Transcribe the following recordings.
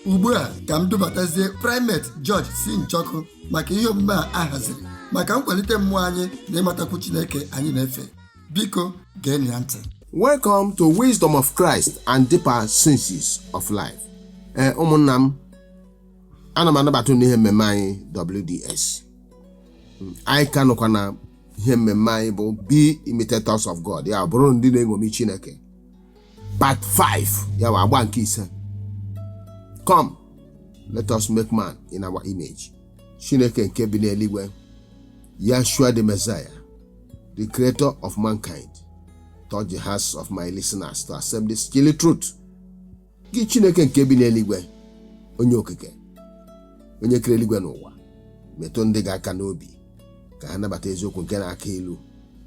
Ugbu a ka m dubatazie Primate George C. Njoku maka ihe omume a a haziri maka nkwalite mmụọ anyị na ịmatakwu Chineke anyị na-efe. Biko geenụ ya ntị. Welcome to Wisdom of Christ and Deeper Senses of Life. Ee, ụmụnna m, ana m anabata unu n'ihe mmemme anyị WDS. Anyị ka nọkwa na ihe mmemme anyị bụ Be Imitators of God, ya bụrụ ndị na-eṅomi Chineke. Part 5, ya bụ agba nke ise. Come, let us make man in our image. Chineke nke bi n'eluigwe, Yahshua the Messiah, the creator of mankind, touch the hearts of my listeners to accept this chilly truth. Gị Chineke nke bi n'eluigwe, onye okike, onye kere eluigwe n'ụwa, metụ ndị gị aka n'obi ka ha nabata eziokwu nke na-aka ilu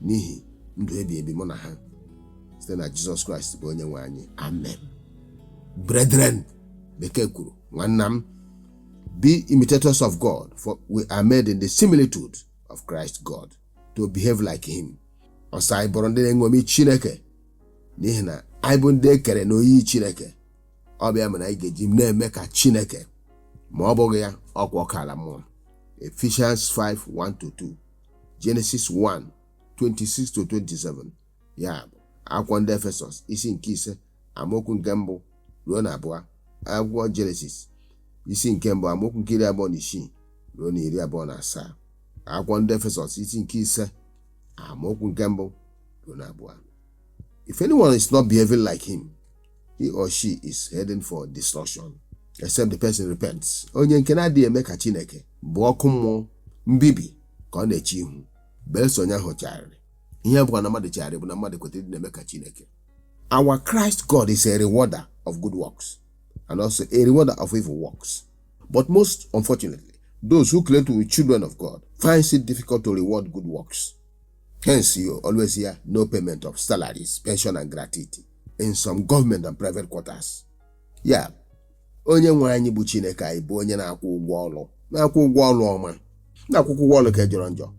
n'ihi ndụ ebi ebi mụ na ha site na Jizọs Kraịst bụ onye nwe anyị. Amen. Brethren, bekee kwuru, nwanna m, be imitators of God, for we are made in the similitude of Christ God to behave like him. Ọsọ anyị bụrụ ndị na-eṅomi Chineke n'ihi na anyị bụ ndị e kere n'oyiyi Chineke. Ọ bịa mere anyị ga-eji na-eme ka Chineke, ma ọ bụghị ya, ọkwa ọka ala mmụọ. Ephesians 5 1 to 2, Genesis 1 26 to 27, ya bụ akwụkwọ ndị Efesọs isi nke 5 amaokwu nke 1 ruo na 2, akwụkwọ Genesis isi nke 1 amaokwu nke 26 ruo na 27, akwụkwọ ndị Efesọs isi nke 5 amaokwu nke 1 ruo na 2. If anyone is not behaving like him, he or she is heading for destruction, except the person repents. Onye nke na-adịghị eme ka Chineke bụ ọkụ mmụọ, mbibi ka ọ na-eche ihu belụsọ onye ahụ chegharịrị. Ihe bụkwa na mmadụ chegharị bụ na mmadụ kwetara ịdị na-eme ka Chineke. Our Christ God is a rewarder of good works and also a rewarder of evil works. But most unfortunately, those who claim to be children of God finds it difficult to reward good works. Hence, you always hear no payment of salaries, pension and gratuity in some government and private quarters. Ya onye nwe anyị bụ Chineke anyị bụ onye na-akwụ ụgwọ ọrụ, na-akwụ ụgwọ ọrụ ọma, na-akwụkwọ ụgwọ ọrụ ka jọrọ njọ.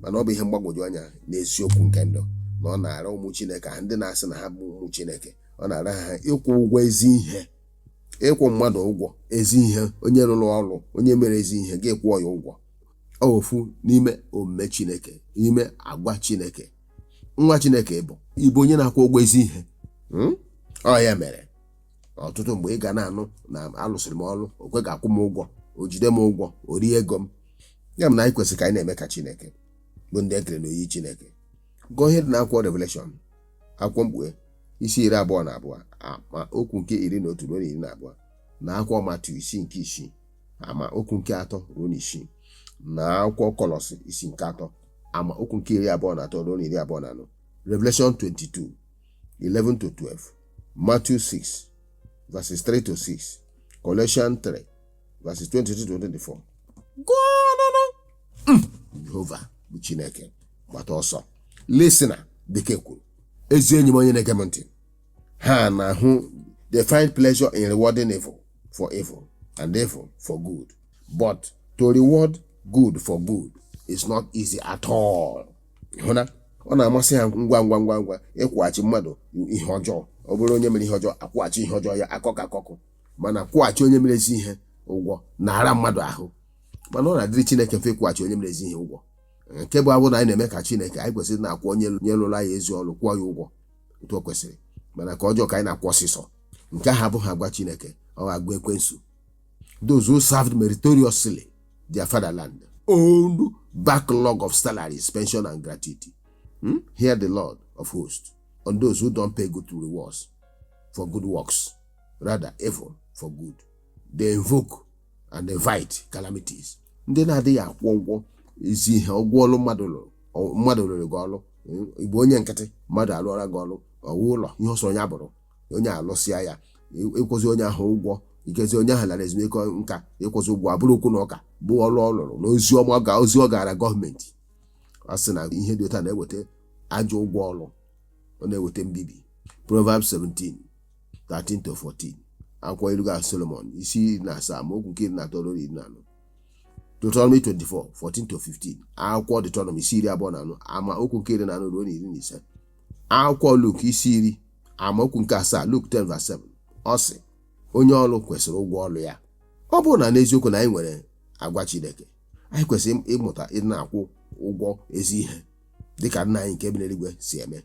Mana ọ bụ ihe mgbagwoju anya n'eziokwu nke ndụ na ọ na-ara ụmụ Chineke ha, ndị na-asị na ha bụ ụmụ Chineke, ọ na-ara ha ịkwụ ụgwọ ezi ihe, ịkwụ mmadụ ụgwọ ezi ihe. Onye rụrụ ọrụ, onye mere ezi ihe, gị kwụọ ya ụgwọ. Ọ ofu n'ime omume Chineke, n'ime agwa Chineke. Nwa Chineke bụ ịbụ onye na-akwụ ụgwọ ezi ihe. Ọ ya mere ọtụtụ mgbe ị ga na-anụ na alụsịrị m ọrụ, o kwe ga-akwụ m ụgwọ, o jide m ụgwọ, o rie ego m. Ya bụ na anyị kwesịrị ka anyị na-eme ka Chineke, bụ ndị ekere n'oyi Chineke. Gụọ ihe dị n'akwụkwọ Revelation, akwụkwọ Mkpughe, isi 22 ama okwu nke 11 ruo na 12, na akwụkwọ Matiu isi nke 6 ama okwu nke 3 ruo na 6, na akwụkwọ Kọlọsi isi nke 3 ama okwu nke 23 ruo na 24. Revelation 22 11 to 12, Matthew 6 verses 3 to 6, Colossians 3 verses 22 to 24. Gụọ. Jehova bụ Chineke gbata ọsọ. Listener, bekee kwuru, ezi enyi m, onye na-ege m ntị, ha na-ahụ, they find pleasure in rewarding evil for evil and evil for good, but to reward good for good is not easy at all. Hụ na ọ na-amasị ha ngwa ngwa ngwa ngwa ịkwụghachi mmadụ ihe ọjọọ. Ọ bụrụ onye mere ihe ọjọọ, akwụghachi ihe ọjọọ ya akọkọ akọkọ, mana kwụghachi onye mere ezi ihe ụgwọ na-ara mmadụ ahụ. Mana ọ na-adịrị Chineke mfe ịkwụghachi onye mere ezi ihe ụgwọ. Nke bụ abụ na anyị na-eme ka Chineke, anyị kwesịrị na-akwụ onye nye lụrụ anyị ezi ọrụ, kwụọ ya ụgwọ otu o kwesịrị. Mana ka ọjọọ ka anyị na-akwụ ọsịsọ. Nke ahụ abụghị agwa Chineke, ọ agwa ekwensu. Those who served meritoriously their fatherland owned backlog of salaries, pension and gratuity. Hear the Lord of hosts on those who don't pay good rewards for good works, rather evil for good. They invoke and invite calamities. Ndị na-adịghị akwụ ụgwọ ezi ihe, ụgwọ ọlụ mmadụ lụrụ, mmadụ lụrụ gị ọlụ, igbo onye nkịtị, mmadụ alụọra gị ọlụ, ọwụ ụlọ, ihe ọsọ onye abụrụ onye alụsịa ya, ịkwụzi onye ahụ ụgwọ, ikezi onye ahụ lara ezumike nka, ịkwụzi ụgwọ abụrụ okwu na ụka bụ ọlụ ọ lụrụ na ozi ọma ozi ọ gara gọọmenti. Ọ sị na ihe dị otu a na-eweta ajọ ụgwọ ọlụ, ọ na-eweta mbibi. Proverbs 17 13 to 14, akwụkwọ Ilu ga Solomon isi 17 amaokwu nke 13 ruo 14, Deuteronomy 24 14 to 15, akwụkwọ Deuteronomy isi 24 ama okwu nke 14 ruo na 15, akwụkwọ Luk isi 10 amaokwu nke 7, Luke 10 verse 7. Ọ sị onye ọrụ kwesịrị ụgwọ ọrụ ya. Ọ bụrụ na n'eziokwu na anyị nwere agwa Chineke, anyị kwesịrị ịmụta ịdị na-akwụ ụgwọ ezi ihe dịka nna anyị nke bi n'eluigwe si eme,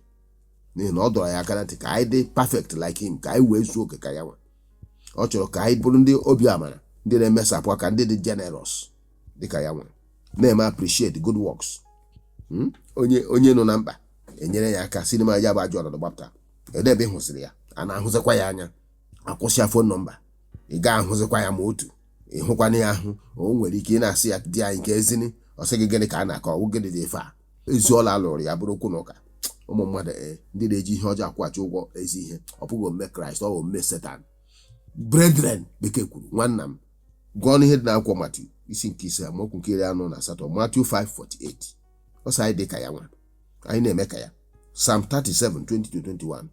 n'ihi na ọ dọrọ ya aka na ntị ka anyị dị perfect like him, ka anyị wee zuo oke ka ya nwa. Ọ chọrọ ka anyị bụrụ ndị obi amara, ndị na-emesapụ aka, ndị dị generous dịka ya nwa, na-eme appreciate good works. Onye onye nọ na mkpa, enyere ya aka si n'ime ya bụ ajọ ọnọdụ gbapụta. Ede ebe ị hụsịrị ya, a na-ahụzikwa ya anya, akwụsịa phone number, ị ga-ahụzikwa ya ma otu ịhụkwana ya ahụ. O nwere ike ị na-asị ya, di anyị nke ezini, ọ sị gị, gịnị ka a na-akọ? Ọwụ gịnị dị ife a? Ezi ọla alụrụ ya bụrụ okwu na ụka. Ụmụ mmadụ, ee, ndị na-eji ihe ọjọọ akwụghachi ụgwọ ezi ihe, ọ bụghị omume Kraịst, ọ bụ omume Setan. Brethren, bekee kwuru, nwanna m, gụọ n'ihe dị n'akwụkwọ Matiu isi nke 5, amaokwu nke 48, Matiu 5:48. Ọ sị anyị dị ka ya nwa, anyị na-eme ka ya. Psalm 37, 20-21.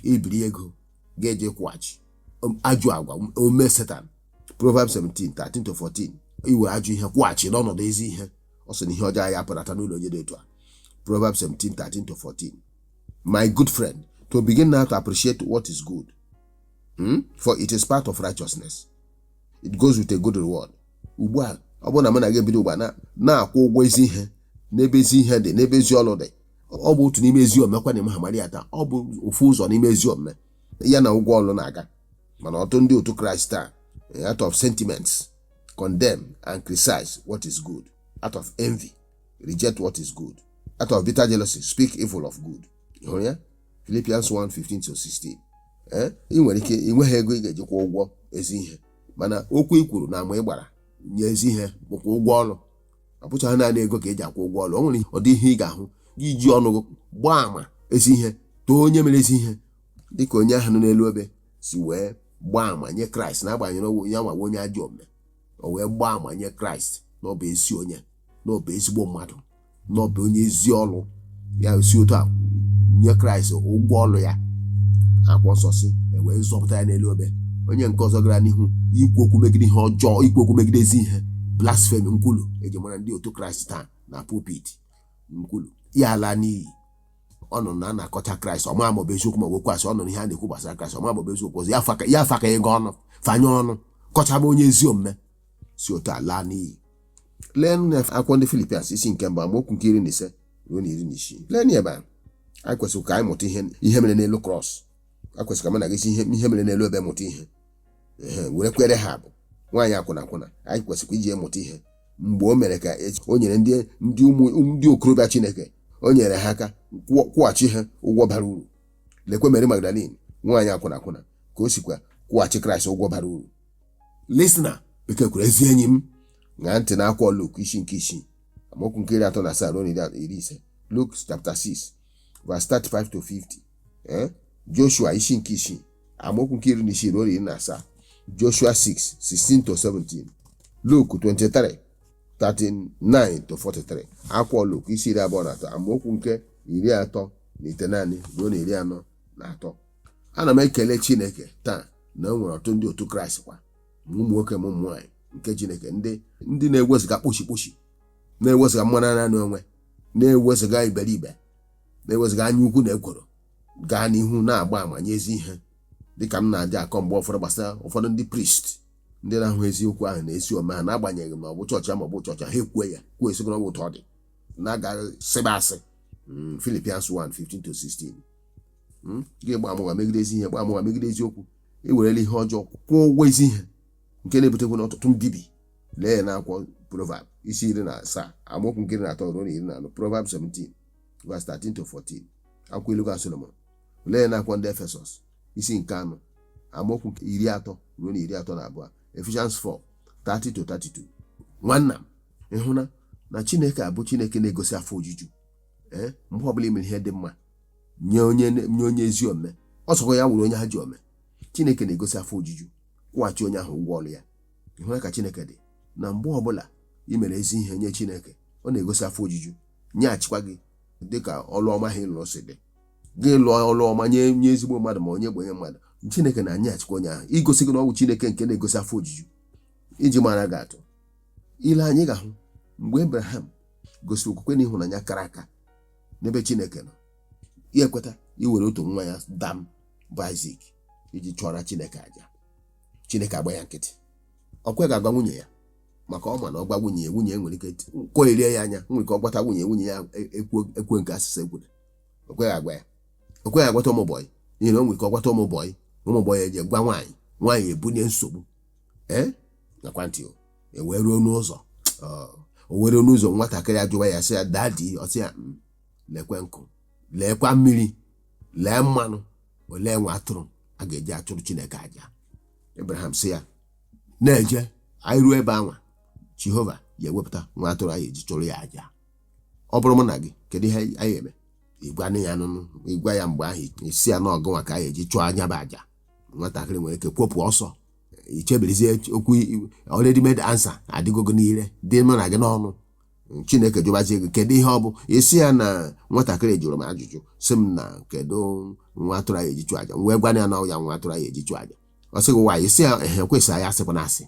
Ibiri ego ga-eje kwụghachi, ajọ agwa, omume Setan. Proverbs 17, 13-14. Iwere ajọ ihe kwụghachi n'ọnọdụ ezi ihe, ọ sị na ihe ọjọọ ya apụnata n'ụlọ onye dị otu a. Proverbs 17, 13-14. My good friend, to begin now to appreciate what is good, For it is part of righteousness. It goes with a good reward. Ugbu a, ọ bụrụ na mụ na gị ebido ugbu a na-akwụ ụgwọ ezi ihe n'ebe ezi ihe dị, n'ebe ezi ọlụ dị, ọ bụ otu n'ime ezi omume kwa na eme ya taa. Ọ bụ ofu ụzọ n'ime ezi omume ya na ụgwọ ọlụ na-aga. Mana ọtụtụ ndị otu Kraịst taa, out of sentiments, condemn and criticize what is good. Out of envy, reject what is good. Out of bitter jealousy, speak evil of good. Hụrụ ya, Philippians 1:15 to 16. Ee, ị nwere ike ị nweghị ego ị ga-eji kwụọ ụgwọ ezi ihe, mana okwu i kwuru na ama ị gbara nye ezi ihe bụkwa ụgwọ ọrụ. Ọ bụchaghị naanị ego ka eji akwụ ụgwọ ọrụ. O nwere ọdị ihe ị ga-ahụ gị ji ọnụ gị gbaa ama ezi ihe, too onye mere ezi ihe, dịka onye ahụ nọ n'elu obe si wee gbaa ama nye Kraịst, n'agbanyeghị na ya nwa onye ajọ omume. O wee gbaa ama nye Kraịst na ọ bụ ezi onye, na ọ bụ ezigbo mmadụ, na ọ bụ onye ezi ọrụ. Ya si otu a nye Kraịst ụgwọ ọrụ ya. Akwụkwọ nsọ si e wee zọpụta ya n'elu obe. Onye nke ọzọ gara n'ihu ikwu okwu megide ihe ọjọọ, ikwu okwu megide ezi ihe, blasphemy, nkwulu eji mara ndị otu Kraịst taa na pulpit, nkwulu ya ala n'iyi. Ọ nọ na a na-akọcha Kraịst, ọma ma ọ bụ eziokwu ma ọ bụ okwu asị. Ọ nọ n'ihe a na-ekwu gbasara Kraịst, ọma ma ọ bụ eziokwu ọzọ, ya afa ka ego ọnụ fanye ọnụ kọchaba onye ezi omume, si otu a laa n'iyi. Lee na akwụkwọ ndị Filipians isi nke 1, amaokwu nke 15 ruo na 16. Lee na ebe a, anyị kwesịrị ka anyị mụta ihe ihe mere n'elu cross. A kwesịrị ka mụ na gị si ihe ihe mere n'elu ebe mụta ihe. Ehe, were kwere ha bụ nwaanyị akwụna akwụna. Anyị kwesịrị iji mụta ihe mgbe o mere ka o nyere ndị ụmụ ndị okorobịa Chineke, o nyere ha aka kwụghachi ha ụgwọ bara uru. Lekwe Mary Magdalene, nwaanyị akwụna akwụna, ka o sikwa kwụghachi Kraịst ụgwọ bara uru. Listener, bekee kwuru, ezi enyi m, ṅaa ntị na akwụkwọ Luk isi nke 6, amaokwu nke 37 ruo na 50. Luke chapter 6 verse 35 to 50. Eh? Joshua isi nke 6, amaokwu nke 16 ruo 17. Joshua 6, 16 to 17. Luke 23, 39 to 43. Akwụkwọ Luk isi 23, amaokwu nke 39 ruo na 43. Ana m ekele Chineke taa na o nwere ọtụtụ ndị otu Kraịst kwa, ma ụmụ nwoke ma ụmụ nwaanyị nke Chineke, ndị na-ewezụga kpuchi kpuchi, na-ewezụga mmanụ naanị onwe, na-ewezụga iberibe, na-ewezụga anya ukwu na ekworo, gaa n'ihu na-agba ama nye ezi ihe, dịka m na-adị akọ mgbe ụfọdụ gbasara ụfọdụ ndị priest, ndị na-ahụ eziokwu ahụ na ezi omume ha, n'agbanyeghị ma ọ bụ chọọchị ma ọ bụ chọọchị ha ekwue ya, kwuo esi na ọ bụ ụtọ ọ dị na-agaghị sịba asị. Philippians 1, 15 to 16. Gị gba amụma megide ezi ihe, gba amụma megide eziokwu, i werela ihe ọjọọ kwụọ ụgwọ ezi ihe, nke na-ebutekwa n'ọtụtụ mbibi. Lee ya n'akwụkwọ Proverb isi 17, amaokwu nke 13 ruo na 14. Proverb 17 verse 13 to 14. Akwụkwọ ilu ga Solomon. Lee ya n'akwụkwọ ndị Efesọs isi nke 4, amaokwu nke 30 ruo na 32. Ephesians 4, 30 to 32. Nwanna m, ịhụna na Chineke abụ Chineke na-egosi afọ ojuju. Ee, mgbe ọbụla i mere ihe dị mma nye onye ezi omume, ọ sọkwa ya wụrụ onye ha ji ome, Chineke na-egosi afọ ojuju, kwụghachi onye ahụ ụgwọ ọrụ ya. Ịhụna ka Chineke dị, na mgbe ọbụla i mere ezi ihe nye Chineke, ọ na-egosi afọ ojuju, nyeghachikwa gị dịka ọlụ ọma ha ị lụrụ si dị. Gị lụọ ọlụ ọma nye ezigbo mmadụ ma onye gbenye mmadụ, Chineke na-anyeghachikwa onye ahụ, igosi gị na ọ bụ Chineke nke na-egosi afọ ojuju. Iji mara gị atụ, ile anyị ga-ahụ mgbe Abraham gosiri okwukwe na ịhụnanya kara aka n'ebe Chineke nọ, ya ekweta iwere otu nwa ya dam bụ Isaac iji chụọra Chineke aja. Chineke agba ya nkịtị. Ọ kweghị agwa nwunye ya, maka ọ ma na ọ gwa nwunye ya, nwunye ya nwere ike kọerie ya anya, nwere ike ọ gwata nwunye, nwunye ya ekwe nke asịsa ekwere. O kweghị agwa ya, o kweghị agwata ụmụ bọyị, n'ihi na o nwere ike ọ gwata ụmụ bọyị, ụmụ bọyị eje gwa nwaanyị, nwaanyị ebunye nsogbu. Ee, nakwa ntị o e wee ruo n'ụzọ, o wee ruo n'ụzọ, nwatakịrị ajụwa ya sị ya, "Daddy," ọ sị ya, "Lekwe nkụ, leekwa mmiri, lee mmanụ, olee nwa atụrụ a ga-eji achụrụ Chineke aja?" Abraham sị ya, "Na-eje, anyị ruo ebe anwa, Jehova ya ewepụta nwa atụrụ anyị eji chụrụ ya aja." Ọ bụrụ mụ na gị, kedu ihe anyị eme? Ịgwa ya nụnụ, ịgwa ya mgbe ahụ, isi ya na ọgụnwa ka anyị eji chụọ anya bụ aja. Nwatakịrị nwere ike kwopụ ọsọ, ichebirizie okwu. Already made answer adịgogo n'ire dị mụ na gị n'ọnụ. Chineke jụbazie gị kedu ihe ọ bụ, isi ya na nwatakịrị jụrụ m ajụjụ, sị m na kedu nwa atụrụ anyị eji chụọ aja, m wee gwa ya na ọ ya nwa atụrụ anyị eji chụọ aja. Ọ sị gị nwaanyị, isi ya ehe, kwesịrị anyị asịkwa na asị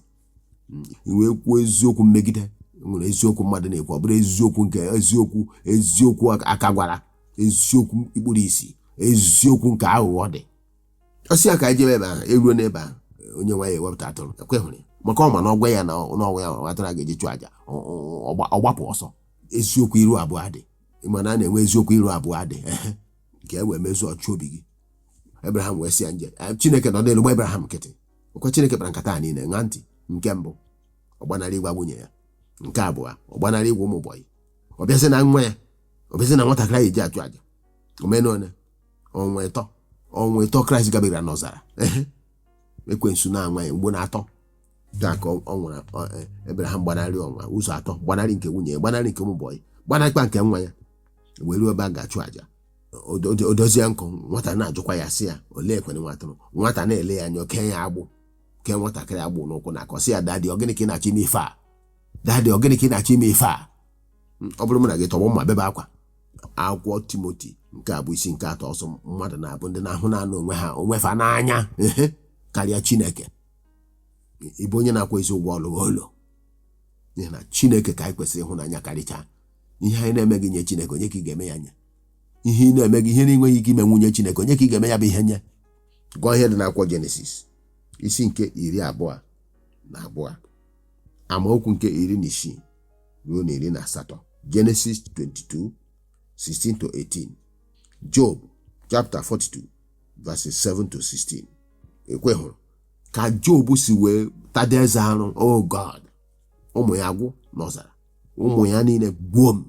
i wee kwuo eziokwu. Mmegide nwere eziokwu mmadụ na-ekwu, ọ bụrụ eziokwu nke eziokwu, eziokwu aka gwara, eziokwu ikpuru isi, eziokwu nke aghụghọ dị. Ọ sị ya ka anyị jebe ebe ahụ. Eruo n'ebe ahụ, onye nwaanyị ewepụta atụrụ. Ekwe hụrụ ya, maka ọ ma na ọgwa ya na n'ọnwa ya nwa atụrụ a ga-eji chụọ aja, ọ gbapụ ọsọ. Eziokwu iru abụọ dị, mana a na-enwe eziokwu iru abụọ dị, ehe, nke e wee mezuo ọchụ obi gị. Abraham wee sị ya nje. Chineke nọ n'elu gba Abraham nkịtị. Ọkwa Chineke kpara nkata a niile. Ṅaa ntị. Nke mbụ, ọ gbanarị ịgwa nwunye ya. Nke abụọ, ọ gbanarị ịgwa ụmụ bọyị. Ọ bịazi na nwa ya, ọ bịazi na nwatakịrị anyị eji achụ aja. Omenone ọnwa 3, ọnwa 3 Kraịst gabigara n'ọzara, ehe, ekwensu na-anwa ya mgbe na-atọ taa ka ọ nwụrụ. Abraham gbanarị ọnwa ụzọ atọ: gbanarị nke nwunye ya, gbanarị nke ụmụ bọyị, gbanarịkwa nke nwa ya. Wee ruo ebe a ga-achụ àjà, o dozie nkụ. Nwata na-ajụkwa ya, sị ya, "Olee ekwene nwa atụrụ?" Nwata na-ele ya anya, oke ya agbụ kee nwatakịrị agbụ n'ụkwụ na akọ, sị ya, "Daddy, ọ gịnị ka ị na-achọ ime ife a? Daddy, ọ gịnị ka ị na-achọ ime ife a?" Ọ bụrụ mụ na gị, tọgbọ mma bebe akwa. Akwụkwọ Timoti nke abụọ, isi nke 3, ọsọ mmadụ na-abụ ndị na-ahụ naanị onwe ha, onwe fa n'anya, ehe, karịa Chineke. Ịbụ onye na-akwa ezi ụgwọ ọlụ olo, n'ihi na Chineke ka anyị kwesịrị ịhụnanya karịchaa. Ihe anyị na-eme gị nye Chineke, onye ka ị ga-eme ya nye? Ihe ị na-eme gị, ihe na-enweghị ike ime nwunye Chineke, onye ka ị ga-eme ya bụ ihe nye? Gụọ ihe dị n'akwụkwọ Jenesis, isi nke 22, amaokwu nke 16 ruo na 18. Genesis 22, 16 to 18. Job chapter 42, verses 7 to 16. Ekwe hụrụ ka Job si wee tada eze arụ. Oh God, ụmụ ya gwụ n'ọzara, ụmụ ya niile gbuo m,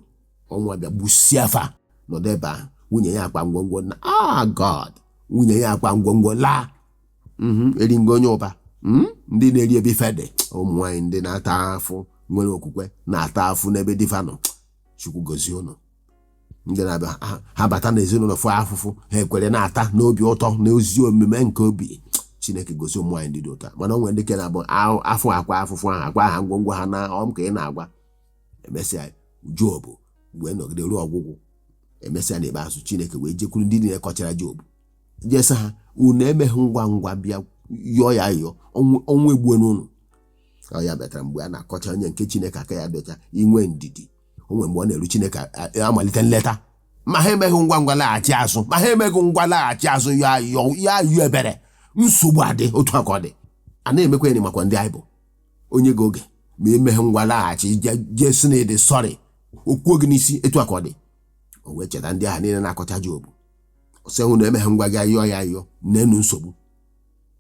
ọnwa bịa gbusie afa nọdụ ebe ahụ. Nwunye ya akpa ngwongwo na, ah God, nwunye ya akpa ngwongwo laa. Eringo onye ụba. Ndị na-eri ebe ife dị, ụmụ nwaanyị ndị na-ata afụ nwere okwukwe na-ata afụ n'ebe dị fa nọ. Chukwu gozie unu ndị na-abịa ha bata n'ezinụlọ fụ afụfụ, ha ekwere na-ata n'obi ụtọ na ozi omume nke obi. Chineke gozie ụmụ nwaanyị ndị dị ụtọ. Mana o nwere ndị ke na-abụ afụ akwa afụfụ ahụ akwa ha ngwongwo ha na ọm ka ị na-agwa. Emesịa, Job wee nọgide ruo ọgwụgwụ. Emesịa, n'ikpeazụ, Chineke wee jekwuru ndị niile kọchara Job, jesa ha, "Unu emeghị ngwa ngwa bịa yọọ ya ayọ, ọnwụ egbue n'ụnụ." Ọ ya batara mgbe a na-akọcha onye nke Chineke aka ya dọcha inwe ndidi. O nwere mgbe ọ na-eru, Chineke amalite nleta. Ma ha emeghị ngwa ngwa laghachi azụ, ma ha emeghị ngwa laghachi azụ ya ayọ ya ayọ ebere, nsogbu adị. Otu a ka ọ dị, a na-emekwa ya makwa ndị anyị bụ onye gị oge ma emeghe ngwa laghachi jee si na ịdị sọrị okwuo gị n'isi. Etu a ka ọ dị. O wee cheta ndị ahụ niile na-akọcha Job, sị hụ na emeghe ngwa gị ayọọ ya ayọ n'enu nsogbu.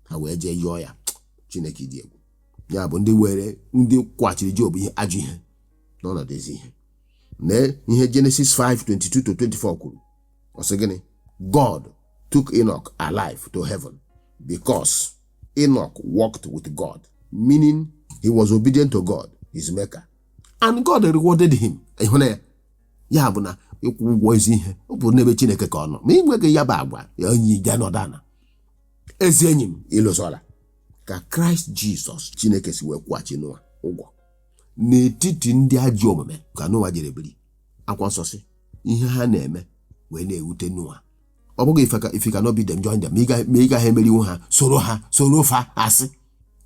Ha wee jee yọọ ya. Chineke dị egwu. Ya bụ ndị were ndị kwụghachiri Job ihe ajọ ihe n'ọnọdụ ezi ihe. Nee ihe Genesis 5:22 to 24 kwuru. Ọ sị gịnị? God took Enoch alive to heaven because Enoch walked with God, meaning he was obedient to God, his maker, and God rewarded him. Ịhụ ya? Ya bụ na ịkwụ ụgwọ ezi ihe, ọ bụ n'ebe Chineke ka ọ nọ. Ma ị nweghị ya bụ agwa ya, onye ya nọdụ ana. Ezi enyi m, ịlụsọla ka Kraịst Jizọs Chineke si wee kwụghachi Noa ụgwọ n'etiti ndị ajọ omume ka Noa jere biri. Akwa nsọ sị ihe ha na-eme wee na-ewute Noa. Ọ bụghị if you cannot beat them, join them. Ma ị gaghị emeriwu ha, soro ha, soro fa asị.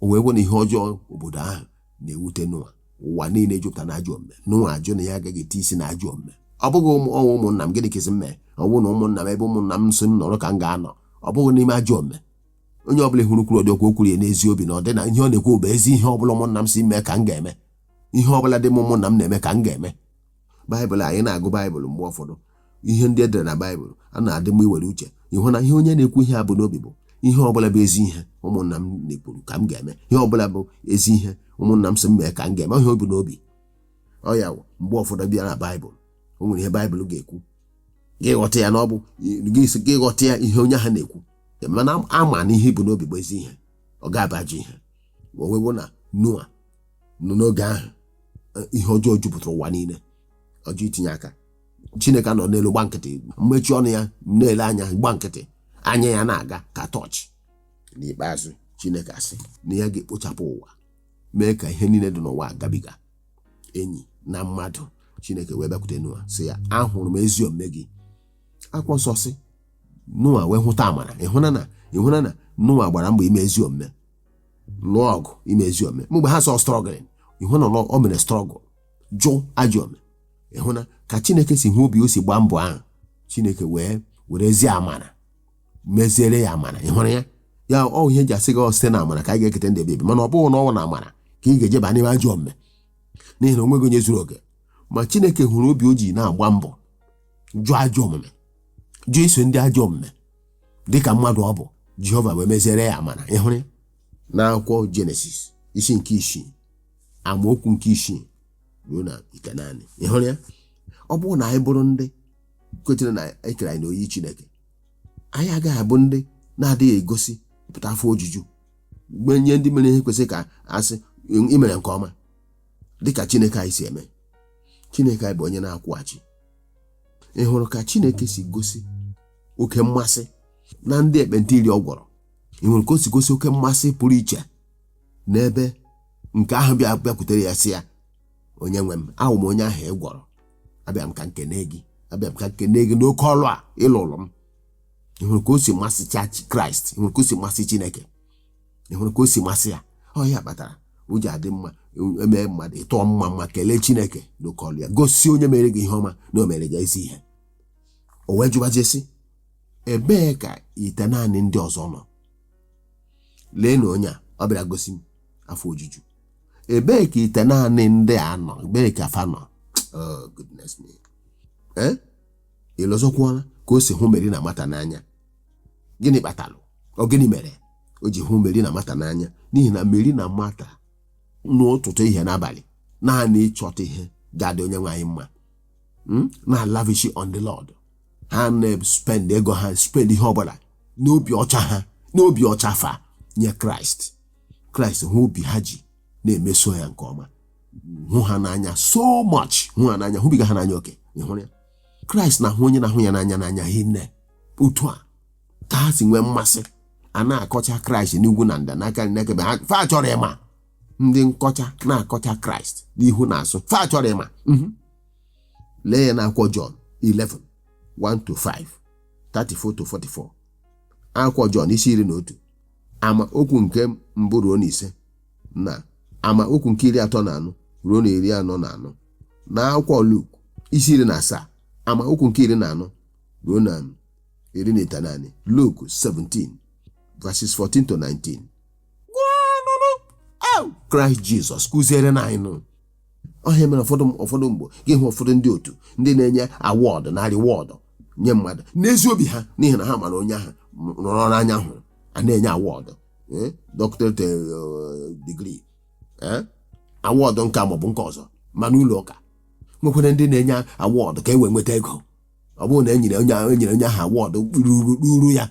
O wee bụ na ihe ọjọọ obodo ahụ na-ewute Noa. Ụwa niile jupụtara na ajọ omume. Noa ajụ na ya agaghị ete isi na ajọ omume. Ọ bụghị ụmụ ọnwa ụmụnna m, gịnị ka isi m mee? Ọ bụrụ na ụmụnna m, ebe ụmụnna m si m nọrọ ka m ga-anọ, ọ bụghị n'ime ajọ omume. Onye ọbụla hụrụ kwuru ọdị okwu, o kwuru ya n'ezi obi na ọ dị na ihe ọ na-ekwu bụ ezi ihe. Ọbụla ụmụnna m si mee ka m ga-eme, ihe ọbụla dị m ụmụnna m na-eme ka m ga-eme. Baịbụl, anyị na-agụ Baịbụl, mgbe ụfọdụ ihe ndị e dere na Baịbụl a na-adị mma iwere uche ịhụ na ihe onye na-ekwu ihe a bụ n'obi bụ ihe ọbụla bụ ezi ihe ụmụnna m na-ekwuru ka m ga-eme, ihe ọbụla bụ ezi ihe ụmụnna m sị m mee ka m ga-eme. Ihe o bu n'obi ọ ya wụ. Mgbe ụfọdụ bịa na Baịbụl, o nwere ihe Baịbụl ga-ekwu, gị ghọta ya na ọ bụ gị sị gị ghọta ya ihe onye ahụ na-ekwu, mana ama na ihe bụ n'obi bụ ezi ihe, ọ ga-aba ajọ ihe. O wee bụ na Noa nọ n'oge ahụ ihe ọjọọ jupụtara ụwa niile, ọjọọ itinye aka. Chineke nọ n'elu gba nkịtị, mmechi ọnụ ya na-ele anya, gba nkịtị, anya ya na-aga ka tọọchị. N'ikpeazụ, Chineke asị na ya ga-ekpochapụ ụwa, mee ka ihe niile dị n'ụwa gabiga, enyi na mmadụ. Chineke wee bịakwute Noa, sị ya, "Ahụrụ m ezi omume gị." Akwụkwọ nsọ sị Noa wee hụta amara. Ịhụna na Noa gbara mbọ ime ezi omume, lụọ ọgụ ime ezi omume. Mgbe ha sọ struggling, ịhụ na o mere struggle jụ ajọ omume. Ịhụ na ka Chineke si hụ obi o si gbaa mbọ ahụ, Chineke wee were ezi amara meziere ya amara. Ị hụrụ ya? Ya ọ ihe eji asị gị, ọ site na amara ka anyị ga-eketa ndị ebi, mana ọ bụghị na ọnwụ na amara ka ị ga-ejeba n'ime ajọ omume, n'ihi na o nweghị onye zuru oke. Ma Chineke hụrụ obi o ji na-agba mbọ jụ ajọ omume, jụ iso ndị ajọ omume dịka mmadụ ọ bụ. Jehova wee meziere ya amara. Ị hụrụ ya? N'akwụkwọ Jenesis isi nke 6, amaokwu nke 6 ruo na 9, ị hụrụ ya? Ọ bụrụ na anyị bụrụ ndị kwetere na ekere anyị n'oyi Chineke, anyị agaghị abụ ndị na-adịghị egosi pụta afọ ojuju mgbe nye ndị mere ihe kwesịrị ka asị imere nke ọma, dịka Chineke anyị si eme. Chineke anyị bụ onye na-akwụghachi. Ị hụrụ ka Chineke si gosi oke mmasị na ndị ekpenta 10 ọ gwọrọ? Ị hụrụ ka o si gosi oke mmasị pụrụ iche n'ebe nke ahụ bịa bịakwutere ya, sị ya, "Onye nwe m, ahụ m onye ahụ ị gwọrọ. Abịa m ka nkene gị, abịa m ka nkene gị n'oke ọlụ a ịlụlụ m." Ị hụrụ ka o si masịcha Kraịst? Ị hụrụ ka o si masị Chineke? Ị hụrụ ka o si masị ya? Ọ ya kpatara o ji adị mma eme mmadụ ịtụọ mma mma, kelee Chineke n'oke ọlụ ya, gosi onye mere gị ihe ọma na o mere gị ezi ihe. O wee jụbazie sị, "Ebee ka 9 ndị ọzọ nọ? Lee na onye a ọ bịara gosi m afọ ojuju. Ebee ka 9 ndị a nọ? Ebee ka fa nọ?" Oh goodness me! Ee, ịlọzọkwuola ka o si hụ Meri na Mata n'anya. Gịnị kpatalụ ọ? Gịnị mere o ji hụ Meri na Mata n'anya? N'ihi na Meri na Mata n'ụtụtụ ihe n'abalị naanị ịchọta ihe ga-adị onye nwe anyị mma, na lavish on the Lord. Ha na-spend ego ha, spend ihe ọbụla n'obi ọcha ha, n'obi ọcha fa nye Kraịst. Kraịst hụ obi ha ji na-emeso ya nke ọma, hụ ha n'anya so much, hụ ha n'anya, hụbiga ha n'anya oke. Ị hụrụ ya? Kraịst na-ahụ onye na-ahụ ya n'anya n'anya hinne. Otu a ka ha si nwee mmasị a na-akọcha Kraịst n'ugwu na nda, n'aka nri, n'aka ebe ha. Fa chọrọ ịma ndị nkọcha na-akọcha Kraịst n'ihu na azụ, fa chọrọ ịma. Lee ya n'akwụkwọ Jọn 11 1 to 5, 34 to 44. Akwụkwọ Jọn isi 11, ama okwu nke 1 ruo na 5, na ama okwu nke 34 ruo na 44. Na akwụkwọ Luk isi 17, ama okwu nke 14 ruo na 19. Luk 17 verses 14 to 19. Kraịst Jizọs kụziere na anyị nụ ọhịa mere ụfọdụ mgbe gị hụ ụfọdụ ndị otu ndị na-enye award na reward nye mmadụ n'ezi obi ha, n'ihi na ha mara onye ahụ nọrọ n'anya hụrụ a na-enye award, doctorate degree, award nke a maọbụ nke ọzọ. Ma n'ụlọ ụka nwekwara ndị na-enye award ka e wee nweta ego. Ọ bụrụ na e nyere onye e nyere onye ahụ award ruru ya,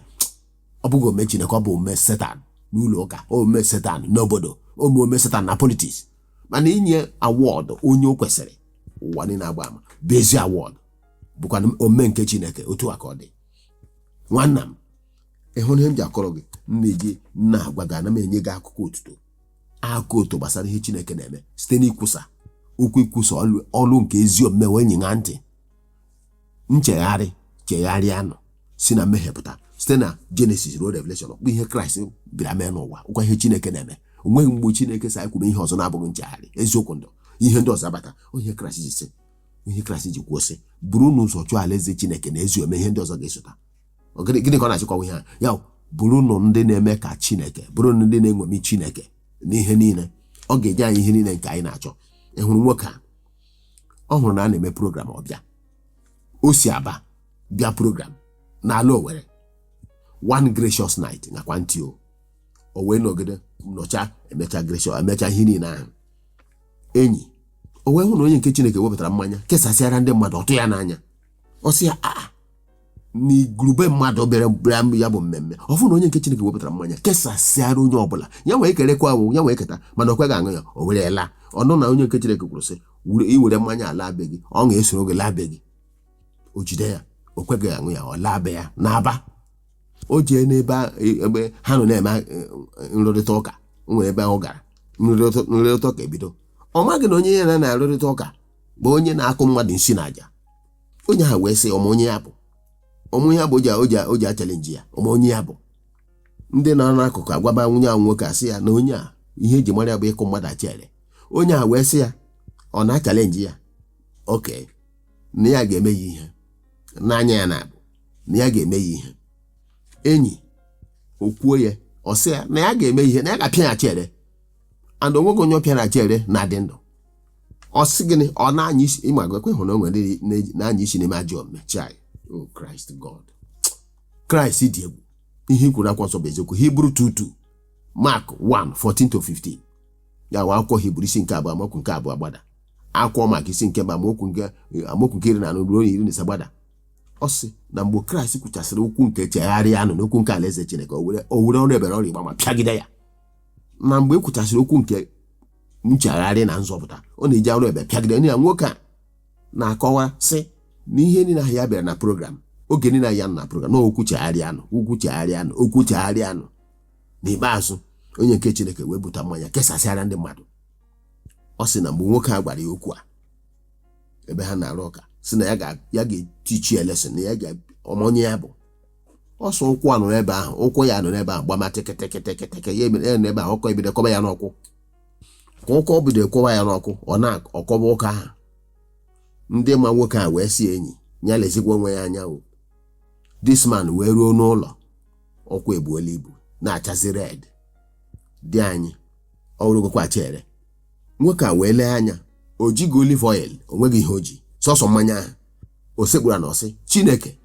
ọ bụghị ome Chineke, ọ bụ ome Setan n'ụlọ ụka, ome Setan n'obodo, ome Setan na politics. Mana inye award onye o kwesịrị, ụwa niile agba ama bụ ezi award, bụkwa ome nke Chineke. Otu a ka ọ dị, nwanna m. Ịhụ ihe m ji akọrọ gị, m na-eji na-agwa gị, ana m enye gị akụkọ otuto, akụkọ otu gbasara ihe Chineke na-eme site n'ikwusa okwu, ikwusa ọlụ nke ezi omume, wee nyịṅa ntị nchegharị, chegharịanụ, si na mmehie pụta. Site na Jenesis ruo Revelation, ọkpụ ihe Kraịst bịara mee n'ụwa, ụkwa ihe Chineke na-eme. Onweghị mgbe Chineke si anyị kwube ihe ọzọ na-abụghị nchegharị, eziokwu, ndụ. Ihe ndị ọzọ abata. Ihe Kraịst ji sị, ihe Kraịst ji kwuo sị, buru n'ụzọ chụọ alaeze Chineke na ezi omume, ihe ndị ọzọ ga-esota. Gịnị ka ọ na-achịkọwa ihe a? Ya Bụrụnụ ndị na-eme ka Chineke, bụrụnụ ndị na-eṅomi Chineke n'ihe niile. Ọ ga-enye anyị ihe niile nke anyị na-achọ. Ị hụrụ nwoke a, ọ hụrụ na a na-eme program, ọ bịa. O si Aba bịa program n'ala Owerri one gracious night. Nakwa ntị o, o wee nọgide nọcha, emecha gracious, emecha ihe niile ahụ. Enyi, o wee hụ na onye nke Chineke wepụtara mmanya kesasịara ndị mmadụ. Ọtụ ya n'anya, ọ sị ya aa n'igurube mmadụ bịara bịara ya bụ mmemme. Ọ fụ na onye nke Chineke wepụtara mmanya kesasịara onye ọbụla, ya nwee ekerekwa awụ, ya nwee eketa, mana o kweghị aṅụ ya. O were laa. Ọnụ na onye nke Chineke kwuru sị iwere mmanya ala be gị, ọ ga-esoro gị laa be gị. O jide ya, o kweghị aṅụ ya. Ọ laa be ya n'Aba. O jee n'ebe ebe ha nọ na-eme nrụrịta ụka. O nwere ebe ọ gara nrụrịta ụka ebido. Ọ maghị na onye ya na na-arụrịta ụka bụ onye na-akụ mmadụ nsi na aja. Onye ahụ wee sị, ọma onye ya bụ, ọmụ ya bụ o ji a-challenge ya, ọma onye ya bụ. Ndị nọ n'akụkụ agwaba nwunye ahụ nwoke, asị ya na onye a, ihe eji mara ya bụ ịkụ mmadụ achere. Onye a wee sị ya, ọ na-a-challenge ya, oke na ya ga-eme ya ihe n'anya ya, na-abụ na ya ga-eme ya ihe. Enyi, o kwuo ya, ọ sị ya na ya ga-eme ihe, na ya ga-apịa ya achere, and onweghị onye ọ pịara achere na-adị ndụ. Ọ sị gịnị? Ọ na-anya isi. Ịma ekwe hụrụ na o nwere ndị na-anya isi n'ime ajọ omume. Chai, o Kraịst, God, Kraịst dị egwu. Ihe i kwuru akwụkwọ nsọ bụ eziokwu. Hibru 2:2, Mark 1:14 to 15. Ya nwa akwụkwọ Hibru isi nke 2, amaokwu nke 2 gbada. Akwụkwọ Mak isi nke 2, amaokwu nke 14 ruo 15 gbada. Ọ sị na mgbe Kraịst kwuchasịrị okwu nke chegharịa anụ n'okwu nke alaeze Chineke, o were ọrụ ebere ọrịa ma pịagide ya. Na mgbe e kwuchasịrị okwu nke nchegharị na nzọpụta, ọ na-eji ọrụ ebe pịagide ya. Nwoke a na-akọwa sị na ihe niile ahụ ya bịara na program, oge niile ya nọ na program, na okwu chegharịa anụ, okwu chegharịa anụ, okwu chegharịa anụ. N'ikpeazụ, onye nke Chineke wee buta mmanya kesasịara ndị mmadụ. Ọ sị na mgbe nwoke a gwara ya okwu a ebe ha na-arụ ụka, sị na ya ga-etichi ya lesson, na ya ga-ọma onye ya bụ ọsọ. Ụkwụ a nọ n'ebe ahụ, ụkwụ ya nọ n'ebe ahụ gbama tịkịtịkịtịkịtị. Ya emere ya n'ebe ahụ, ọkọ ebido kọba ya n'ọkwụ. Ka ụkọ bido kọwa ya n'ọkụ, ọ na-ọkọba ụka ahụ. Ndị ma nwoke a wee sị, enyi ya, lezikwa onwe ya anya o. This man wee ruo n'ụlọ, ọkụ egbuola ibu, na-achazi red. Dị anyị ọ rụgokwa chere. Nwoke a wee lee anya, o jighị olive oil, o nweghị ihe o ji, sọsọ mmanya ahụ. O sekpuru na ọsị, Chineke,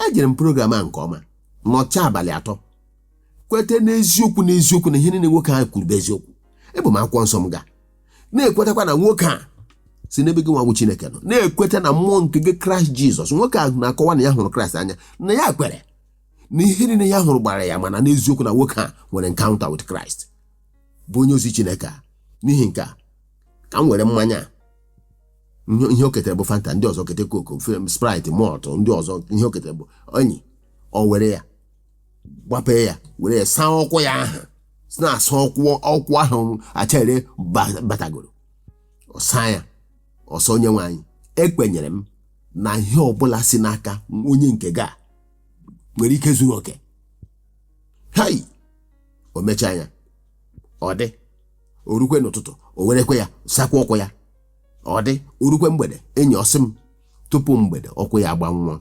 ejere m program a nke ọma, nọchaa abalị 3, kweta n'eziokwu n'eziokwu na ihe niile nwoke ahụ kwuru bụ eziokwu. Ebu m akwụkwọ nsọ m ga na-ekwetakwa na nwoke a si n'ebe gị nwa Chineke nọ, na-ekweta na mmụọ nke gị Kraịst Jizọs. Nwoke ahụ na-akọwa na ya hụrụ Kraịst anya, na ya kwere na ihe niile ya hụrụ gbara ya, mana n'eziokwu na nwoke a nwere encounter with Kraịst, bụ onye ozi Chineke a. N'ihi nke a ka m were mmanya a. Ihe o ketara bụ Fanta, ndị ọzọ kete Coke, Sprite, malt, ndị ọzọ ihe o ketara bụ enyi. Ọ were ya gbapee ya, were ya saa ụkwụ ya ahụ, na-asa ụkwụ, ọkwụ ahụ achere batagoro. Ọ saa ya ọsọ, onye nwe anyị, ekwenyere m na ihe ọbụla si n'aka onye nke gị a nwere ike zuru oke. Hai, o mechaa ya, ọ dị orukwe n'ụtụtụ, o werekwe ya sakwa ụkwụ ya. Ọ dị orukwe mgbede, enyi, ọsị m tupu mgbede ọkwụ ya agbanwụọ,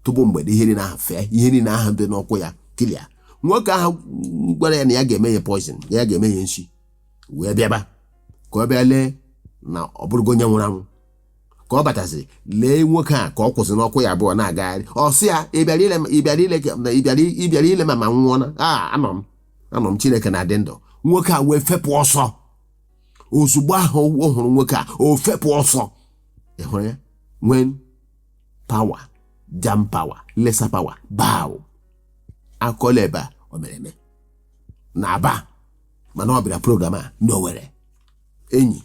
tupu mgbede ihe niile ahụ fee, ihe niile ahụ dị n'ọkwụ ya kilia. Nwoke ahụ gwara ya na ya ga-eme ya poison, ya ga-eme ya nshi, wee bịaba ka ọ bịa lee na ọ bụrụgo onye nwụrụ anwụ. Ka ọ bataziri lee nwoke a ka ọ kwụsị n'ọkwụ ya abụọ na-agagharị, ọ sị ya, ị bịara ile, ị bịara ile, ị bịara ile ma nwụọ na a anọ m, anọ m, Chineke na-adị ndụ. Nwoke a wee fepụ ọsọ ozugbo ahụ ọ hụrụ nwoke a. O fepụ ọsọ. Ị hụrụ ya? When power jam power, lesser power bow. Akọla ebe a o mere eme na Aba, mana ọ bịara program a n'Owere. Enyi,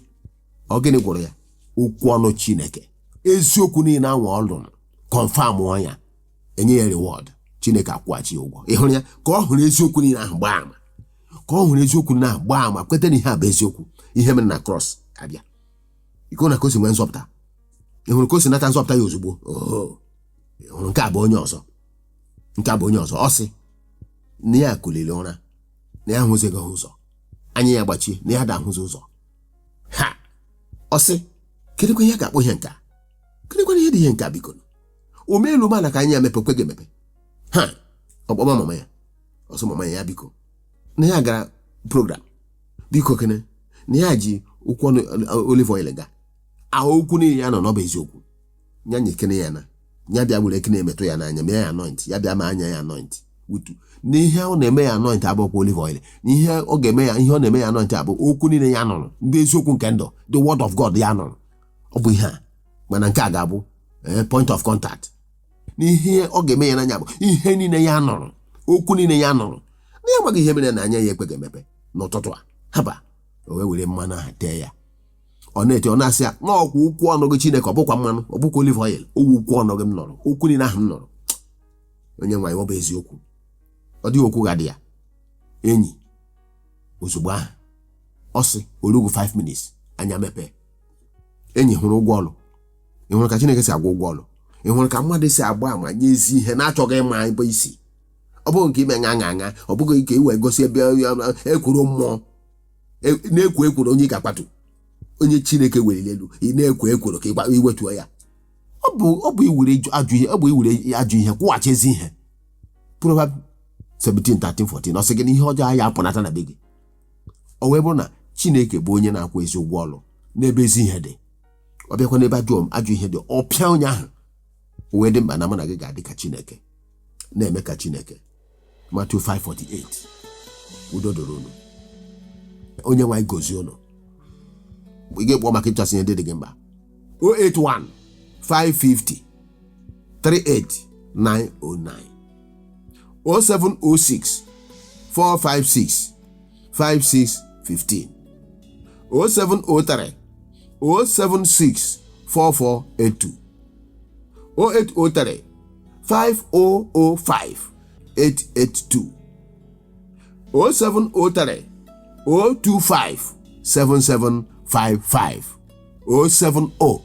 ọ gịnị gwụrụ ya? Okwu ọnụ Chineke, eziokwu niile anwa ọ lụrụ, confirm ya, enye ya reward. Chineke akwụghachi ya ụgwọ. Ị hụrụ ya? Ka ọ hụrụ eziokwu niile ahụ gbaa ama, ka ọ hụrụ eziokwu niile ahụ gbaa ama, kweta na ihe a bụ eziokwu, ihe mere na cross abịa iko na ka o si nwee nzọpụta. Ị hụrụ ka o si nata nzọpụta ya ozugbo? Oho, ị hụrụ? Nke a bụ onye ọzọ, nke a bụ onye ọzọ. Ọ sị na ya kuliri ụra, na ya ahụzighị ụzọ, anya ya gbachie, na ya da ahụzi ụzọ ha. Ọ sị, kedụkwa ihe a ga-akpọ ihe nke a? Kedụkwa ihe dị ihe nke a? Biko, omeelu mana ka anya emepe, kwe gị emepe. Ha ọkpọma mama ya. Ọsọ mama ya, biko, na ya gara program, biko kene na ya ji ụkwụ ọnụ olive oil ga ahụ. Okwu niile ya nọ n'ọbụ eziokwu. Ya nye kene ya na ya bịa were kene emetụ ya n'anya, mee ya anoint. Ya bịa ma anya ya anoint wutu na ihe ọ na-eme ya anoint abụkwa olive oil, na ihe ọ ga-eme ya, ihe ọ na-eme ya anoint abụ okwu niile ya nụrụ, ndị eziokwu nke ndụ, the word of God ya nụrụ. Ọ bụ ihe a, mana nke a ga-abụ point of contact. N'ihe ọ ga-eme ya n'anya bụ ihe niile ya nụrụ, okwu niile ya nụrụ, na ya amaghị ihe mere na anya ya ekweghị emepe n'ụtụtụ a. Haba, o wee were mmanụ ahụ tee ya. Ọ na-ete, ọ na-asị ya n'ọkwa okwu ọnụ gị, Chineke, ọ bụkwa mmanụ, ọ bụkwa olive oil, owu okwu ọnụ gị m nụrụ, okwu niile ahụ m nụrụ, onye nwaanyị, ọ bụ eziokwu, ọ dịghị okwu ga-adị ya. Enyi, ozugbo ahụ ọ sị orugu 5 minutes, anya mepee. Enyi, hụrụ ụgwọ ọlụ? Ị hụrụ ka Chineke si agwọ ụgwọ ọlụ? Ị hụrụ ka mmadụ si agba ama nye ezi ihe na-achọghị ịma ebe isi? Ọ bụghị nke ime ṅa ṅa ṅa, ọ bụghị nke iwee gosi ebe ekworo mmụọ na-ekwo ekworo onye ị ga-akwatu, onye Chineke weliri elu. Ị na-ekwo ekworo ka iwetuo ya. Ọ bụ iwere ajọ ihe, ọ bụ iwere ajọ ihe kwụghachi ezi ihe. Proverb 17 13 14, ọ sị gị na ihe ọjọọ ya apụnata na be gị. Ọ wee bụrụ na Chineke bụ onye na-akwụ ezi ụgwọ ọlụ n'ebe ezi ihe dị, ọ bịakwa n'ebe ajọ ihe dị, ọ pịa onye ahụ. O wee dị mkpa na mụ na gị ga-adị ka Chineke, na-eme ka Chineke. Matthew 5:48. Udo doro unu. Onye nwe anyị gozie unu. Ị ga-ekpọ maka ịchọsị ihe ndị dị gị mkpa: 081 550 38909, 0706 456 5615, 0703 076 4482, 0803 5005 882, 0703 025 7755, 070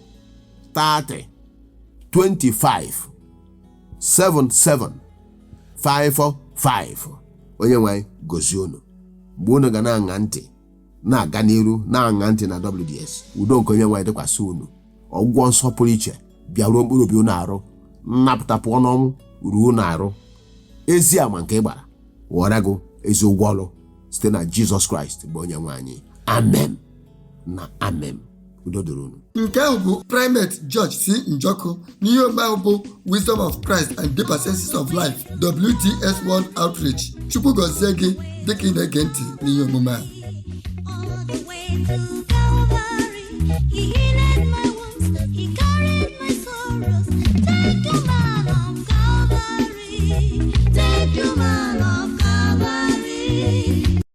30 25 77 55. Onye nwe anyị gozie unu mgbe unu ga na-aṅa ntị, na-aga n'iru na-aṅa ntị na WDS. Udo nke onye nwe anyị dịkwasị unu. Ọgwụgwọ nsọ pụrụ iche bịaruo mkpụrụ obi unu arụ, nnapụta pụọ n'ọnwụ ruo unu arụ, ezi ama nke ị gbara ghọrọ gị ezi ụgwọ ọrụ site na Jizọs Kraịst bụ onye nwe anyị. Amen na amen. Udo dịrị unu. Nke ahụ bụ Primate George C. Njọkụ n'ihe omume ahụ bụ Wisdom of Christ and Deeper Senses of Life, WTS World Outreach. Chukwu gọzie gị dịka ị na-ege ntị n'ihe omume a. All the way to Calvary, he led my